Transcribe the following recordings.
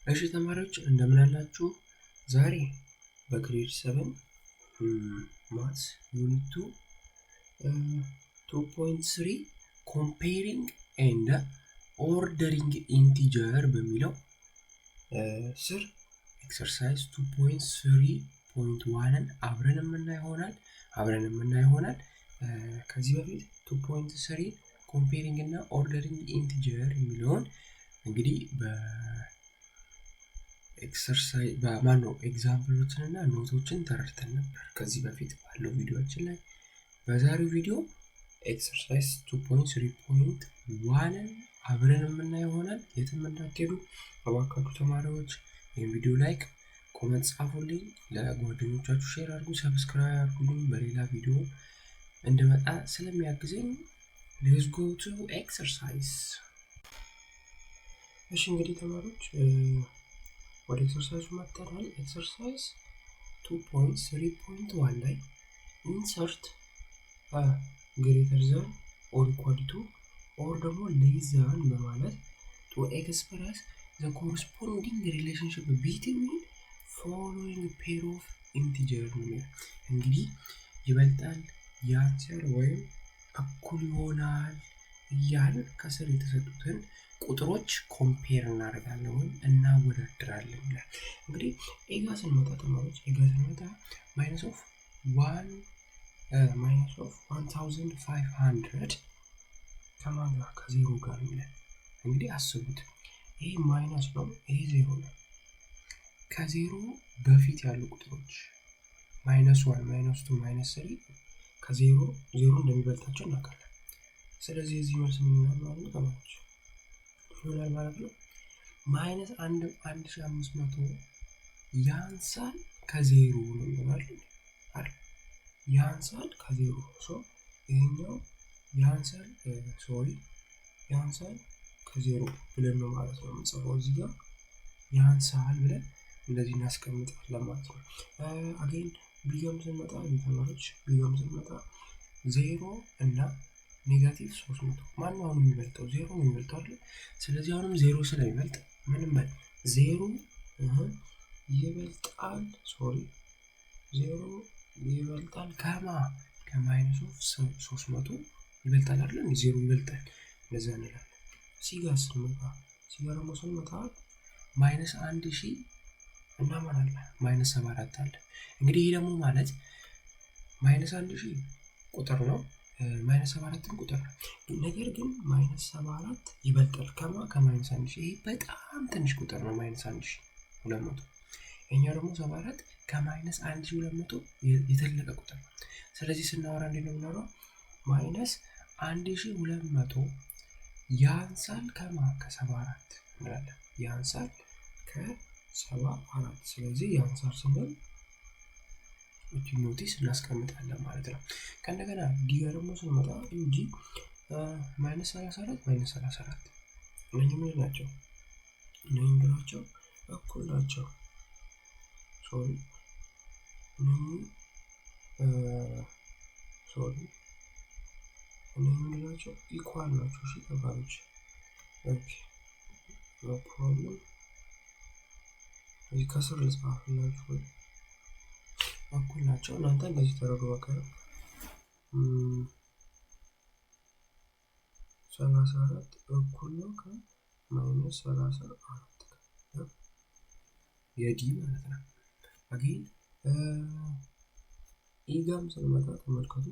እሺ ተማሪዎች እንደምን አላችሁ? ዛሬ በ grade 7 maths unit 2.3 comparing and ordering integer በሚለው ስር exercise 2.3.1ን አብረን የምናይ ይሆናል። ከዚህ በፊት 2.3 comparing እና ordering integer የሚለውን እንግዲህ በ exercise በማን ነው example ኦችን እና note ኦችን ተረድተን ነበር ከዚህ በፊት ባለው ቪዲዮችን ላይ። በዛሬው ቪዲዮ exercise 2.3.1ን አብረን የምናይ ይሆናል። የትም እንዳትሄዱ እባካችሁ ተማሪዎች፣ ይህን ቪዲዮ like፣ comment ጻፉልኝ፣ ለጓደኞቻችሁ share አድርጉ፣ subscribe አድርጉልኝ። በሌላ ቪዲዮ እንድመጣ ስለሚያግዘኝ let's go to exercise። እሺ እንግዲህ ተማሪዎች ወደ exercise ኡ መጥተናል። Exercise 2.3.1 ላይ insert greater than or equal to or ደግሞ less than በማለት to express the corresponding relationship between following pair of integer ነው። እንግዲህ ይበልጣል፣ ያንሳል ወይም እኩል ይሆናል እያልን ከስር የተሰጡትን ቁጥሮች compare እናደርጋለን ወይም እናወዳድራለን ይላል። እንግዲህ A ጋ ስንመጣ ተማሪዎች፣ A ጋ ስንመጣ minus of 1500 ከማን ጋር? ከዜሮ ጋር ይላል። እንግዲህ አስቡት፣ ይሄ minus ነው፣ ይሄ ዜሮ ነው። ከዜሮ በፊት ያሉ ቁጥሮች -1፣ -2፣ -3 ከዜሮ ዜሮ እንደሚበልጣቸው እናውቃለን። ስለዚህ የዚህ መልስ ምን ይሆናል ማለት ነው ተማሪዎች? ይሆናል ማለት ነው minus 1500 ያንሳል ከዜሮ ነው የሚሆናል አይደል? ያንሳል ከዜሮ። So ይሄኛው ያንሳል፣ sorry፣ ያንሳል ከዜሮ ብለን ነው ማለት ነው የምንጽፈው። እዚህ ጋር ያንሳል ብለን እንደዚህ እናስቀምጣለን ማለት ነው። Again B ጋም ስንመጣ ተማሪዎች፣ B ጋም ስንመጣ ዜሮ እና negative 300 ማነው አሁን የሚበልጠው? ዜሮ ነው የሚበልጠው አይደል? ስለዚህ አሁንም ዜሮ ስለሚበልጥ ምንም በል ዜሮ ይበልጣል፣ sorry፣ ዜሮ ይበልጣል ከ minus of 300 ይበልጣል አይደል? ዜሮ ይበልጣል እንደዛ እንላለን። C ጋር ደግሞ ስንመጣ minus 1000 እና ማን አለ? Minus 74 አለ። እንግዲህ ይህ ደግሞ ማለት minus 1000 ቁጥር ነው፣ minus 74ም ቁጥር ነው። ነገር ግን minus 74 ይበልጣል ከማ? ከ minus 1000። ይሄ በጣም ትንሽ ቁጥር ነው minus 1200። ይሄኛው ደግሞ 74 ከ minus 1200 የተለቀ ቁጥር ነው። ስለዚህ ስናወራ እንዴት ነው የምናወራው? Minus 1200 ያንሳል ከማ? ከ74 እንላለን። ያንሳል ከ74። ስለዚህ ያንሳል ስንል እቺ notice እናስቀምጣለን ማለት ነው። ከእንደገና D ጋር ደግሞ ስንመጣ D minus 34፣ minus 34 እነኚህ ምንድን ናቸው? እነኚህ ምንድን ናቸው? እኩል ናቸው። Sorry፣ እነኚህ፣ sorry፣ እነኚህ ምንድን ናቸው? Equal ናቸው። እሺ ተማሪዎች፣ okay, no problem። እዚህ ከስር ልጻፍላችሁ ወይ እኩል ናቸው። እናንተ እንደዚህ ተረዱ። በቃ 34 እኩል ነው ከ minus 34 የ D ማለት ነው። Again E ጋም ስንመጣ ተመልከቱ፣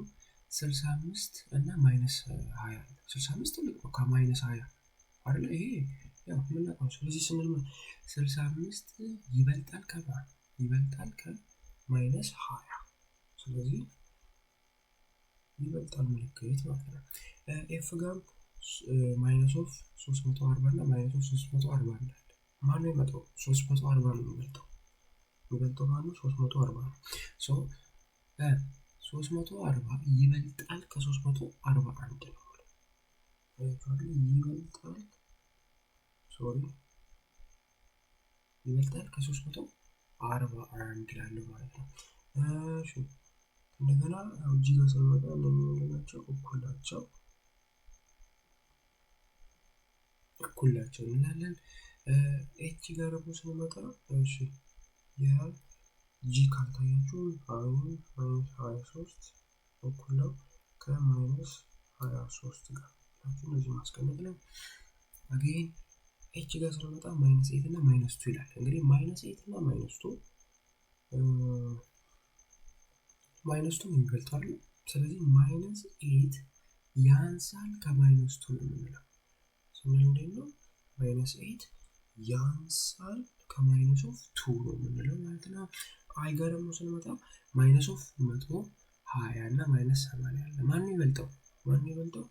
65 እና minus 20 አለ። 65 ትልቅ ነው ከ minus 20 አይደለ? ይሄ ያው የምናውቀው። ስለዚህ ስንል 65 ይበልጣል ከማን? ይበልጣል ከ minus 20። ስለዚህ ይበልጣል ምልክት ማለት ነው። F ጋም minus of 340 እና minus of 341 አለ። ማን ነው የመጣው? 340 ነው የሚበልጠው። የሚበልጠው ማን ነው? 340 ነው። So 340 ይበልጣል ከ341 ነው። ይበልጣል፣ sorry፣ ይበልጣል ከ341 ላለው ማለት ነው። እሺ እንደገና G ጋር ስንመጣ እነኚህ ምንድን ናቸው? እኩል ናቸው። እኩል ናቸው እንላለን። H ጋር ደግሞ ስንመጣ እሺ የ G ካልታያችሁ አሁን minus 23 እኩል ነው ከ minus 23 ጋር ናችሁ እነዚህ ማስቀመጥ ነው። Again H ጋር ስንመጣ minus 8 እና minus 2 ይላል። እንግዲህ minus 8 እና minus 2፣ minus 2 የሚበልጠው አይደል? ስለዚህ minus 8 ያንሳል ከ minus 2 ነው የምንለው ስንል እንዴት ነው? Minus 8 ያንሳል ከ minus of 2 ነው የምንለው ማለት ነው። I ጋር ደግሞ ስንመጣ minus of 120 እና minus 80 አለ። ማን ነው ይበልጠው? ማን ነው ይበልጠው?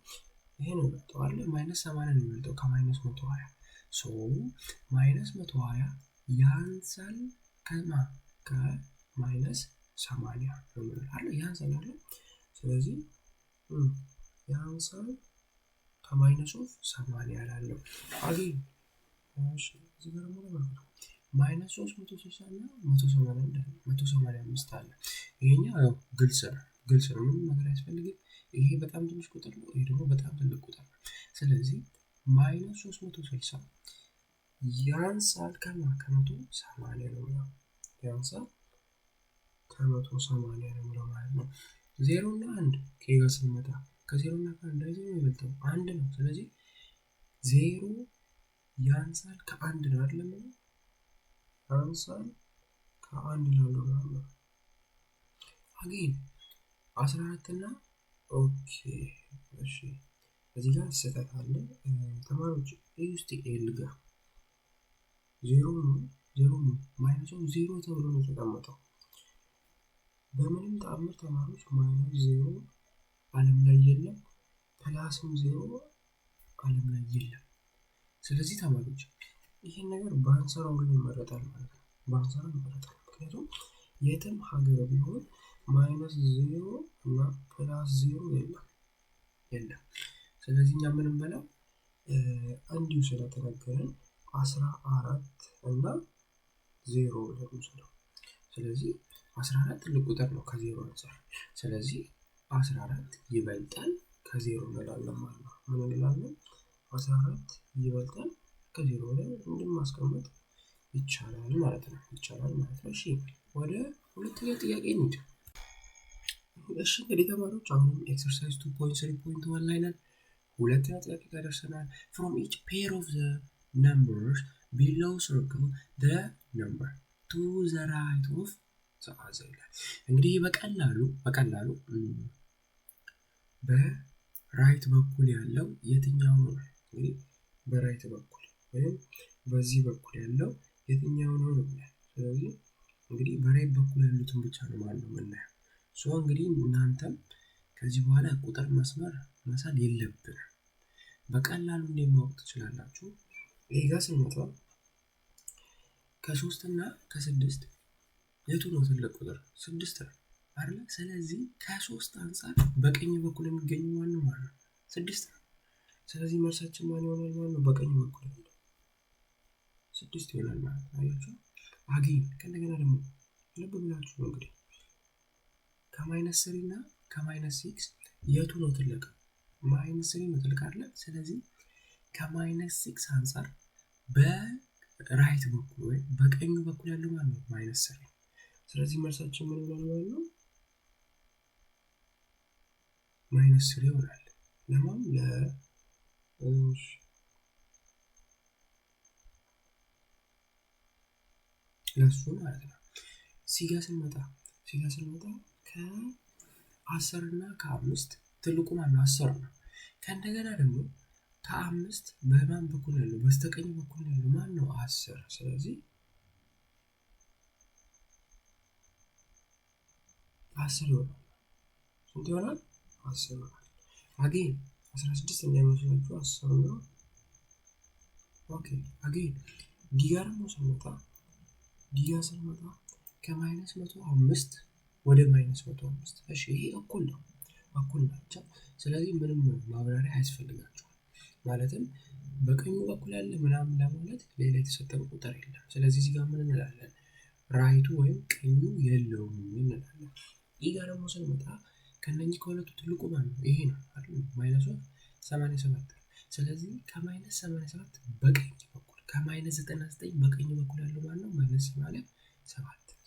ይሄ ነው ይበልጠው አለ። Minus 80 ነው የሚበልጠው ከ minus 120። So minus 120 ያንሳል ከማ ከ minus 80 ነው የምንለው አለ። ያንሳል አለ። ስለዚህ ያንሳል ከ minus of 80 ላለው። Again እሺ እዚህ ጋር ደግሞ ተመልከቱ፣ minus 360 እና 181 አለ፣ 185 አለ። ይሄኛው ያው ግልጽ ነው፣ ግልጽ ነው፣ ምንም ነገር አያስፈልግም። ይሄ በጣም ትንሽ ቁጥር ነው፣ ይሄ ደግሞ በጣም ትልቅ ቁጥር ነው። ስለዚህ minus 360 ያንሳል ከማ ከ180 ነው የሚለው፣ ያንሳል ከ180 ነው የሚለው ማለት ነው። ዜሮ እና አንድ K ጋር ስንመጣ ከዜሮ እና ከአንድ ዜሮ የሚበልጠው አንድ ነው። ስለዚህ ዜሮ ያንሳል ከአንድ ነው አይደለም? ያንሳል ከአንድ ላለው ማለት ነው። Again 14 እና okay እሺ እዚህ ጋር ስህተት አለ ተማሪዎች። A ውስጥ L ጋር ዜሮ ነው፣ ዜሮ ነው፣ minus of 0 ተብሎ ነው የተቀመጠው። በምንም ተአምር ተማሪዎች minus 0 ዓለም ላይ የለም፣ plus ም 0 ዓለም ላይ የለም። ስለዚህ ተማሪዎች ይህን ነገር ባንሰራው ሁሉ ይመረጣል ማለት ነው። ባንሰራው ይመረጣል። ምክንያቱም የትም ሀገር ቢሆን minus 0 እና plus 0 የለም፣ የለም። ስለዚህ እኛ ምንም በለው እንዲሁ ስለተነገረን 14 እና 0 ብለን እንውሰደው። ስለዚህ 14 ትልቅ ቁጥር ነው ከዜሮ አንፃር። ስለዚህ 14 ይበልጣል ከዜሮ እንላለን ማለት ነው። ምን እንላለን? 14 ይበልጣል ከዜሮ ብለን እንድማስቀመጥ ይቻላል ማለት ነው። ይቻላል ማለት ነው። እሺ ወደ ሁለተኛ ጥያቄ እንሂድ። እሺ እንግዲህ ተማሪዎች አሁንም exercise 2.3.1 ላይ ነን። ሁለተኛ ጥያቄ ጋር ደርሰናል። From each pair of the numbers below, circle the number to the right of the other ይላል። እንግዲህ በቀላሉ በ right በኩል ያለው የትኛው ነው? እንግዲህ በ right በኩል ወይም በዚህ በኩል ያለው የትኛው ነው ነው የሚለው። ስለዚህ እንግዲህ በ right በኩል ያሉትን ብቻ ነው ማለት ነው የምናየው። So እንግዲህ እናንተም ከዚህ በኋላ ቁጥር መስመር መሳል የለብንም። በቀላሉ እንዴት ማወቅ ትችላላችሁ? ይሄ ጋር ስንመጣ ከሶስት እና ከስድስት የቱ ነው ትልቅ ቁጥር? ስድስት ነው አይደለ? ስለዚህ ከሶስት አንጻር በቀኝ በኩል የሚገኘው ማን ነው ማለት ነው? ስድስት ነው። ስለዚህ መልሳችን ማን ይሆናል ማለት ነው? በቀኝ በኩል ያለው ስድስት ይሆናል ማለት ነው። አያችሁ? Again ከእንደገና ደግሞ ልብ ብላችሁ ነው፣ እንግዲህ ከ minus 3 እና ከ minus 6 የቱ ነው ትልቅ? Minus 3 ነው ትልቅ አይደለ? ስለዚህ ከ minus 6 አንጻር በ right በኩል ወይም በቀኙ በኩል ያለው ማለት ነው minus 3። ስለዚህ መልሳችን ምን ይሆናል ማለት ነው? Minus 3 ይሆናል። ለማን ለ እሺ ለሱ ማለት ነው። C ጋር ስንመጣ ከ10 እና ከአምስት ትልቁ ማነው? 10 ነው። ከእንደገና ደግሞ ከአምስት በማን በኩል ያለው? በስተቀኝ በኩል ያለው ማን ነው? 10። ስለዚህ 10 ይሆናል። ስንት ይሆናል? 10 ይሆናል። Again 16 እንዳይመስላችሁ 10 ነው። Okay, again D ጋር ደግሞ ስንመጣ፣ D ጋር ስንመጣ ከ minus 105 ወደ minus 105። እሺ ይሄ እኩል ነው፣ እኩል ናቸው። ስለዚህ ምንም ማብራሪያ አያስፈልጋቸውም። ማለትም በቀኙ በኩል ያለ ምናምን ለማለት ሌላ የተሰጠን ቁጥር የለም። ስለዚህ እዚህ ጋር ምን እንላለን? Right ኡ ወይም ቀኙ የለውም እንላለን። E ጋር ደግሞ ስንመጣ ከነኚህ ከሁለቱ ትልቁ ማን ነው? ይሄ ነው አይደል? Minus of 87 ነው። ስለዚህ ከ minus 87 በቀኝ በኩል ከ minus 99 በቀኝ በኩል ያለው ማን ነው? Minus 87።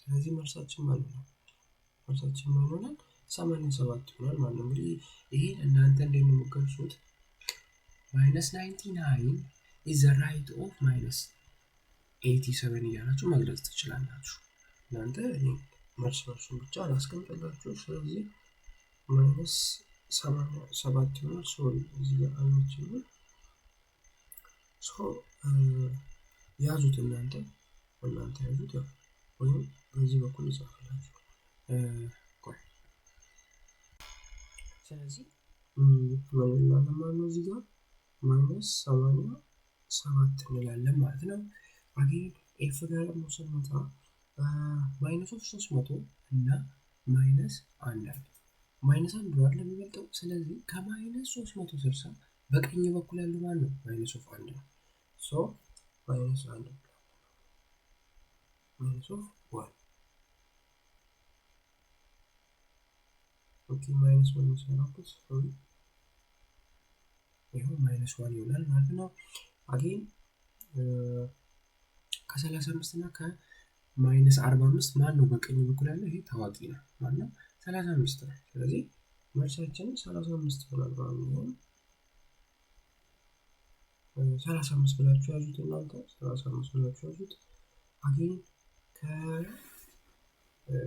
ስለዚህ መልሳችን ማን ነው? መልሳችን ማን ይሆናል? 87 ይሆናል ማለት ነው። እንግዲህ ይሄን እናንተ እንዴት ነው የምትገልጹት? Minus 99 is the right of minus 87 እያላችሁ መግለጽ ትችላላችሁ። እናንተ እኔ መልሱን ብቻ አላስቀምጥላችሁ። ስለዚህ minus 87 ይሆናል። Sorry፣ እዚህ ጋር አይመችኝም። So ያዙት፣ እናንተ ያዙት፣ ያው ወይም በዚህ በኩል ይጻፍላችሁ። ቆይ፣ ስለዚህ ምን እንላለን ማለት ነው? እዚህ ጋር minus 87 እንላለን ማለት ነው። Again F ጋር ደግሞ ስንመጣ minus of 300 እና minus 1 አለ። Minus 1 ነው አይደል የሚበልጠው? ስለዚህ ከ minus 360 በቀኝ በኩል ያለው ማን ነው? Minus of 1 ነው። So minus 1፣ minus of 1። Okay፣ minus minus ያደረኩት፣ sorry። ይኸው minus 1 ይሆናል ማለት ነው። Again ከ35 እና ከ minus 45 ማን ነው በቀኝ በኩል ያለው? ይሄ ታዋቂ ነው። ማን ነው? 35 ነው። ስለዚህ መልሳችን 35 ይሆናል ማለት ነው። 35 ብላችሁ ያዙት፣ እናንተ 35 ብላችሁ ያዙት። Again ከ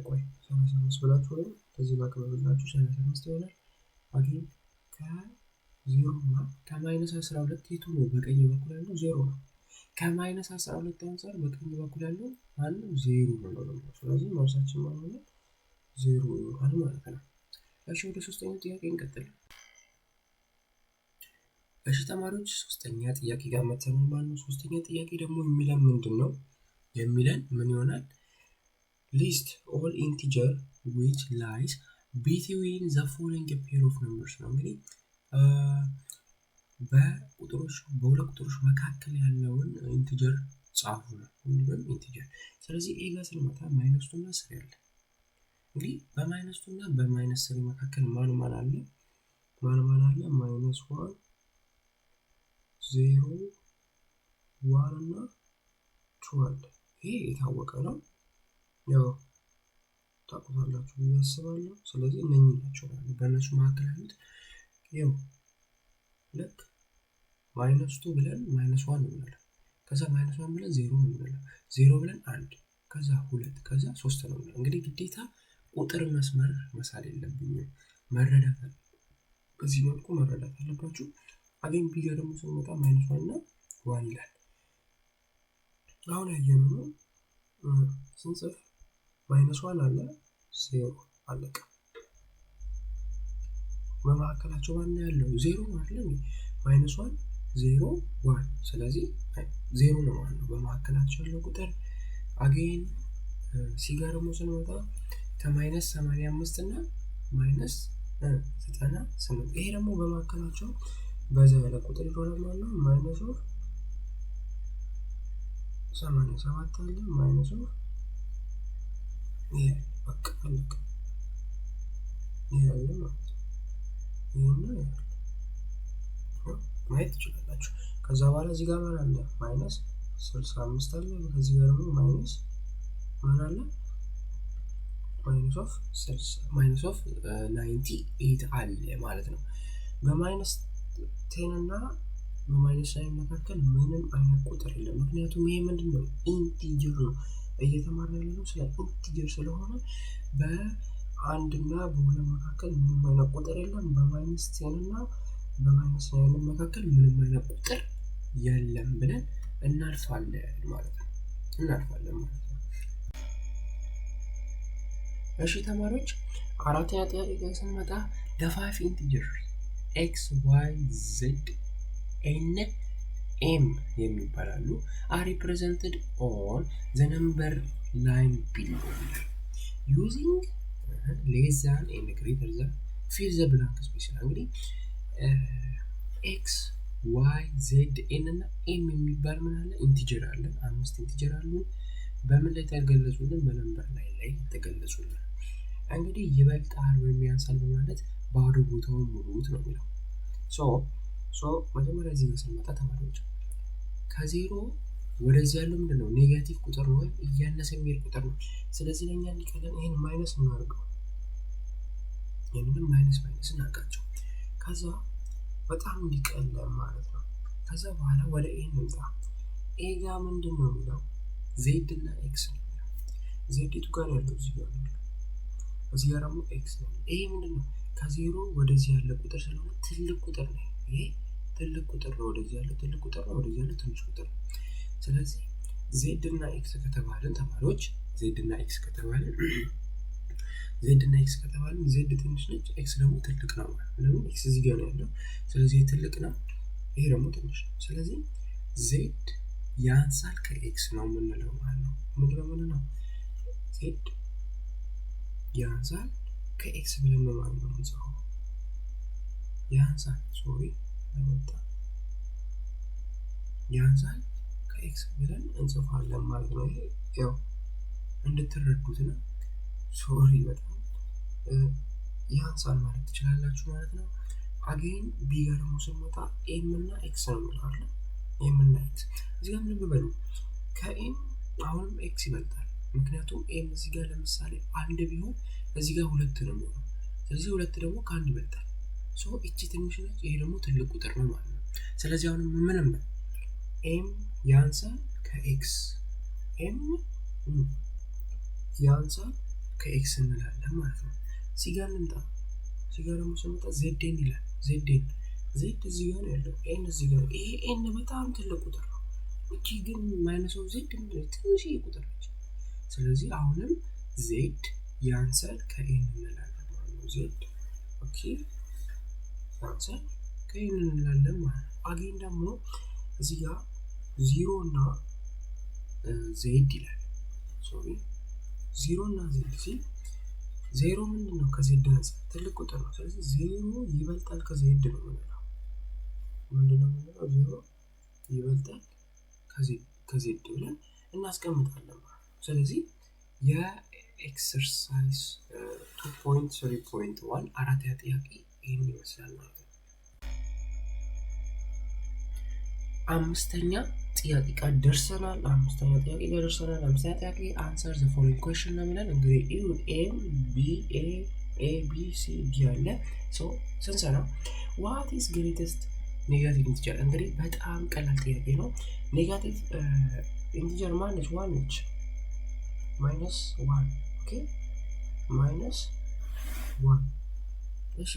ቆይ፣ 35 ብላችሁ ወይም ከዚህ ላክብብላችሁ፣ 35 ይሆናል። Again ከ0 እና ከ minus 12 የቱ ነው በቀኝ በኩል ያለው? 0 ነው። ከ minus 12 አንጻር በቀኝ በኩል ያለው ማነው? 0 ነው። ስለዚህ መልሳችን ማን ይሆናል? 0 ይሆናል ማለት ነው። እሺ፣ ወደ ሶስተኛው ጥያቄ እንቀጥል። እሺ ተማሪዎች፣ ሶስተኛ ጥያቄ ጋር መተናል ማለት ነው። ሶስተኛ ጥያቄ ደግሞ የሚለን ምንድን ነው? የሚለን ምን ይሆናል? List all integer which lies between the following pair of numbers ነው። እንግዲህ በቁጥሮች በሁለት ቁጥሮች መካከል ያለውን integer ጻፉ ነው፣ ሁሉንም integer። ስለዚህ A ጋር ስንመጣ minus two እና three አለ። እንግዲህ በ minus two እና በ minus three መካከል ማን ማን አለ? ማን ማን አለ? Minus 1፣ 0፣ 1 እና 2 አለ። ይሄ የታወቀ ነው፣ ያው ታውቁታላችሁ ብዬ አስባለሁ። ስለዚህ እነኚህ ናቸው ማለት ነው። በእነሱ መካከል ያሉት ያው ልክ minus two ብለን minus 1 ነው የምንለው። ከዛ minus 1 ብለን 0 ነው የምንለው። 0 ብለን 1፣ ከዛ 2፣ ከዛ 3 ነው የምንለው። እንግዲህ ግዴታ ቁጥር መስመር መሳል የለብኝም፣ መረዳት አለ በዚህ መልኩ መረዳት አለባችሁ። Again B ጋር ደግሞ ስንመጣ minus 1 እና 1 ይላል። አሁን ያየነው ነው፣ ስንጽፍ minus 1 አለ፣ 0፣ አለቀ። በመካከላቸው ማን ያለው? 0 ነው አይደል? Minus 1፣ 0፣ 1፣ ስለዚህ 0 ነው ማለት ነው በመካከላቸው ያለው ቁጥር። Again C ጋር ደግሞ ስንመጣ ከ minus 85 እና minus 98፣ ይሄ ደግሞ በመካከላቸው በዛ ያለ ቁጥር ይሆናል ማለት ነው። Minus of 87 አለ፣ minus of ይሄ፣ በቃ አለቀ። ይሄ አለ ማለት ነው። ይሄና ይሄ አለ፣ ማየት ትችላላችሁ። ከዛ በኋላ እዚህ ጋር ማን አለ? Minus 65 አለ። ከዚህ ጋር ደግሞ minus ማን አለ? Minus of 98 አለ ማለት ነው። በ minus 10 እና በ minus 9 መካከል ምንም አይነት ቁጥር የለም። ምክንያቱም ይሄ ምንድን ነው? Integer ነው። እየተማርን ያለነው ስለ integer ስለሆነ በአንድ እና በሁለት መካከል ምንም አይነት ቁጥር የለም። በ minus 10 እና በ minus 9 መካከል ምንም አይነት ቁጥር የለም ብለን እናልፋለን ማለት ነው። እናልፋለን ማለት ነው። እሺ ተማሪዎች፣ አራተኛ ጥያቄ ጋር ስንመጣ the five integer x፣ y፣ z፣ n፣ m የሚባላሉ are represented on the number line below using less than and greater than, fill the blank space ይላል። እንግዲህ x፣ y፣ z፣ n እና m የሚባል ምን አለ? Integer አለ። አምስት integer አሉ። በምን ላይ ተገለጹልን? በ number line ላይ ተገለጹልን። እንግዲህ ይበልጣል ወይም ያንሳል በማለት ባዶ ቦታውን ሙሉት ነው የሚለው። So መጀመሪያ እዚህ ጋር ስንመጣ ተማሪዎች ከ 0 ወደዚህ ያለው ምንድን ነው? Negative ቁጥር ነው ወይም እያነሰ የሚሄድ ቁጥር ነው። ስለዚህ ለእኛ እንዲቀለን ይህን minus እናደርገው፣ ይህንንም minus minus እናድርጋቸው። ከዛ በጣም እንዲቀለን ማለት ነው። ከዛ በኋላ ወደ A እንምጣ። A ጋ ምንድን ነው የሚለው? Z እና X ነው የሚለው። Z የቱ ጋር ያለው? እዚህ ጋር ነው ያለው። እዚህ ጋር ደግሞ X ነው። ይሄ ምንድን ነው? ከዜሮ ወደዚህ ያለ ቁጥር ስለሆነ ትልቅ ቁጥር ነው። ይሄ ትልቅ ቁጥር ነው። ወደዚህ ያለው ትልቅ ቁጥር ነው። ወደዚህ ያለው ትንሽ ቁጥር ነው። ስለዚህ Z እና X ከተባልን ተማሪዎች፣ Z እና X ከተባልን፣ Z እና X ከተባልን Z ትንሽ ነች፣ X ደግሞ ትልቅ ነው ማለት ነው። ለምን? X እዚህ ጋር ነው ያለው። ስለዚህ ትልቅ ነው፣ ይሄ ደግሞ ትንሽ ነው። ስለዚህ Z ያንሳል ከ X ነው የምንለው ማለት ነው። ምንድነው የምንለው? Z ያንሳል ከ X ብለን ነው ማለት ነው የምንጽፈው። ያንሳል፣ sorry፣ ወጣ፣ ያንሳል ከ X ብለን እንጽፋለን ማለት ነው። ይሄ ያው እንድትረዱት ነው። Sorry በጣም፣ ያንሳል ማለት ትችላላችሁ ማለት ነው። Again B ጋር ደግሞ ስንመጣ M እና X ነው የሚለው አለ። M እና X እዚህ ጋር ልብ በሉ፣ ከ M አሁንም X ይበልጣል። ምክንያቱም M እዚህ ጋር ለምሳሌ አንድ ቢሆን እዚህ ጋር ሁለት ነው የሚሆነው። ስለዚህ ሁለት ደግሞ ከአንድ ይበልጣል። So እቺ ትንሽ ነች፣ ይሄ ደግሞ ትልቅ ቁጥር ነው ማለት ነው። ስለዚህ አሁንም ምንም ነው፣ M ያንሳል ከ X፣ M ያንሳል ከ X እንላለን ማለት ነው። C ጋር እንምጣ። C ጋር ደግሞ ስንመጣ Z N ይላል። Z N፣ Z እዚህ ጋር ነው ያለው፣ N እዚህ ጋር ነው። ይሄ N በጣም ትልቅ ቁጥር ነው። እቺ ግን minus of Z ትንሽዬ ቁጥር ነች። ስለዚህ አሁንም Z ያንሳል ከ N እንላለን ማለት ነው። Z, okay፣ ያንሳል ከ N እንላለን ማለት ነው። Again ደግሞ እዚህ ጋር ዚሮ እና Z ይላል። Sorry፣ ዚሮ እና Z ሲል ዜሮ ምንድን ነው? ከ Z አንጻር ትልቅ ቁጥር ነው። ስለዚህ ዜሮ ይበልጣል ከ Z ነው የምንለው። ምንድን ነው የምንለው? ዜሮ ይበልጣል ከ Z ብለን እናስቀምጣለን ማለት ነው። ስለዚህ የ exercise 2.3.1 አራተኛ ጥያቄ ይህን ይመስላል ማለት ነው። አምስተኛ ጥያቄ ጋር ደርሰናል። አምስተኛ ጥያቄ ጋር ደርሰናል። አምስተኛ ጥያቄ "Answer the following question" ነው የሚለን። እንግዲህ M B A A B C D አለ። ስንሰራ "What is greatest negative integer?" እንግዲህ በጣም ቀላል ጥያቄ ነው። Negative integer ማነች? One ነች። Minus one, okay፣ minus one። እሺ፣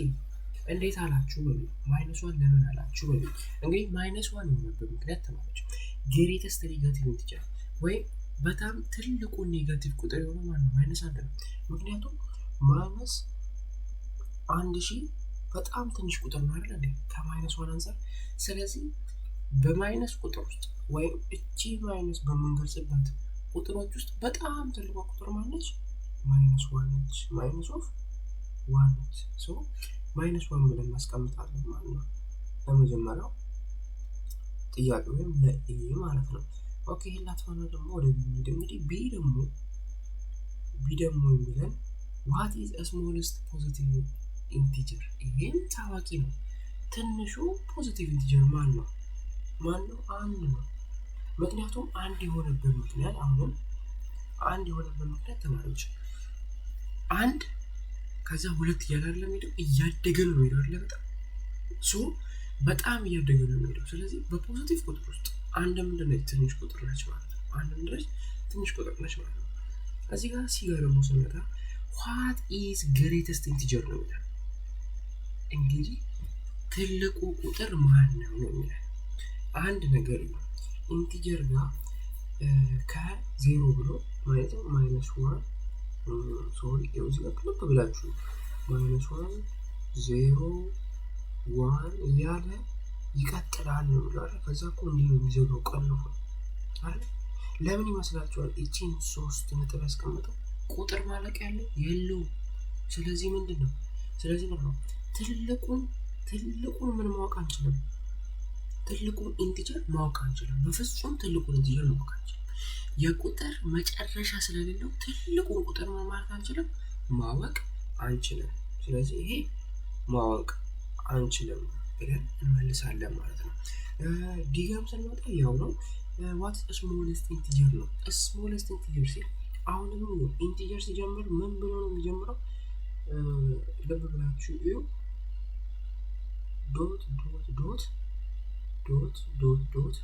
እንዴት አላችሁ በሉ። Minus one ለምን አላችሁ በሉ። እንግዲህ minus one የሆነበት ምክንያት ተማሪዎች፣ greatest negative integer ወይም በጣም ትልቁ negative ቁጥር የሆነ ማለት ነው minus አንድ ነው። ምክንያቱም minus 1000 በጣም ትንሽ ቁጥር ነው አይደል እንዴ ከ minus one አንጻር። ስለዚህ በ minus ቁጥር ውስጥ ወይም እቺ minus በምንገልጽበት ቁጥሮች ውስጥ በጣም ትልቋ ቁጥር ማነች? Minus one ነች። Minus of one ነች። So minus one ብለን እናስቀምጣለን ማለት ነው። ለመጀመሪያው ጥያቄ ወይም ለ A ማለት ነው። Okay፣ ይህን ላጥፋና ደግሞ ወደ B እንሂድ። እንግዲህ B ደግሞ የሚለን "What is smallest positive integer?" ይህም ታዋቂ ነው። ትንሹ positive integer ማን ነው? ማን ነው? አንድ ነው። ምክንያቱም አንድ የሆነበት ምክንያት፣ አሁንም አንድ የሆነበት ምክንያት ተማሪዎች፣ አንድ ከዛ ሁለት እያለ አይደለም ሄደው፣ እያደገ ነው የሚሄደው አይደለ? በጣም፣ so በጣም እያደገ ነው የሚሄደው። ስለዚህ በ positive ቁጥር ውስጥ አንድ ምንድን ነች? ትንሽ ቁጥር ነች ማለት ነው። አንድ ምንድን ነች? ትንሽ ቁጥር ነች ማለት ነው። እዚህ ጋር C ጋር ደግሞ ስንመጣ "What is greatest integer?" ነው የሚለን። እንግዲህ ትልቁ ቁጥር ማን ነው ነው የሚለን። አንድ ነገር ነው፣ integer ጋር ከዜሮ ብሎ ማለት ነው minus one፣ sorry፣ እዚህ ጋር ክልብ ብላችሁ minus one, zero, one እያለ ይቀጥላል ነው የሚለው አይደል? ከዛ እኮ እንዲህ ነው የሚዘጋው ቀንፎ አይደል? ለምን ይመስላችኋል? እቺን ሶስት ነጥብ ያስቀምጠው ቁጥር ማለቅ ያለው የለውም። ስለዚህ ምንድን ነው? ስለዚህ ነው ትልቁን ምን ማወቅ አንችልም። ትልቁን integer ማወቅ አንችልም። በፍጹም ትልቁን integer ማወቅ አንችልም። የቁጥር መጨረሻ ስለሌለው ትልቁን ቁጥር ምን ማለት አንችልም፣ ማወቅ አንችልም። ስለዚህ ይሄ ማወቅ አንችልም ብለን እንመልሳለን ማለት ነው። D ጋም ስንመጣ ያው ነው። What smallest integer ነው። Smallest integer ሲል አሁንም integer ሲጀምር ምን ብሎ ነው የሚጀምረው? ልብ ብላችሁ እዩ። Dot dot dot dot dot dot፣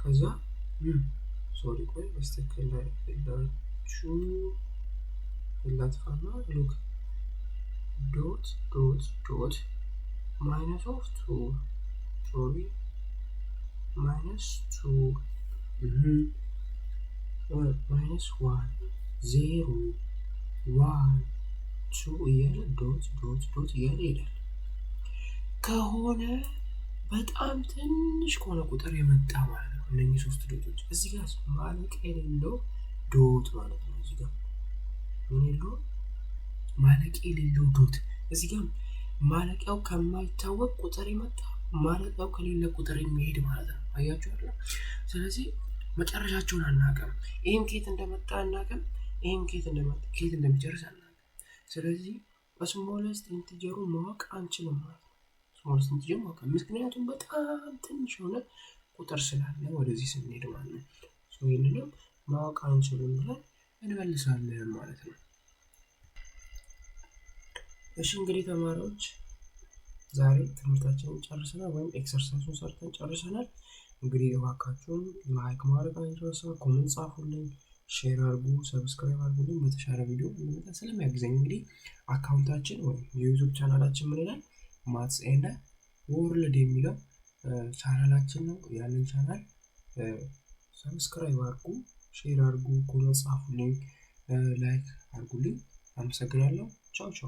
ከዛ sorry፣ ቆይ በስትክክል ላችሁ ላጥፋና look፣ dot dot dot minus of two, sorry, minus two, minus one, zero, one, two እያለ dot dot dot እያለ ይሄዳል። ከሆነ በጣም ትንሽ ከሆነ ቁጥር የመጣ ማለት ነው። እነኚህ ሶስት dot ኦች እዚህ ጋር ማለቂያ የሌለው dot ማለት ነው። እዚህ ጋር ምን የለውም? ማለቂያ የሌለው dot። እዚህ ጋር ማለቂያው ከማይታወቅ ቁጥር የመጣ፣ ማለቂያው ከሌለ ቁጥር የሚሄድ ማለት ነው። አያችሁ አይደል? ስለዚህ መጨረሻቸውን አናውቅም። ይህም ከየት እንደመጣ አናውቅም። ይህም ከየት እንደመጣ፣ ከየት እንደሚጨርስ አናውቅም። ስለዚህ በ smallest integer ኡ ማወቅ አንችልም ማለት ነው። Smallest integer ማወቅ፣ ምክንያቱም በጣም ትንሽ የሆነ ቁጥር ስላለ ወደዚህ ስንሄድ ማለት ነው። ይህንንም ማወቅ አንችልም ብለን እንመልሳለን ማለት ነው። እሺ እንግዲህ ተማሪዎች፣ ዛሬ ትምህርታችንን ጨርሰናል፣ ወይም exercise ኡን ሰርተን ጨርሰናል። እንግዲህ እባካችሁን like ማድረግ አይረሳ፣ comment ጻፉልኝ፣ share አድርጉ፣ subscribe አድርጉልኝ። በተሻለ ቪዲዮ እንመጣ ስለሚያግዘኝ። እንግዲህ account ኣችን ወይም የ YouTube channel ኣችን ምን ይላል? Maths and World የሚለው ቻናላችን ነው። ያንን channel subscribe አድርጉ፣ share አድርጉ፣ comment ጻፉልኝ፣ like አድርጉልኝ። አመሰግናለሁ። ቻው ቻው።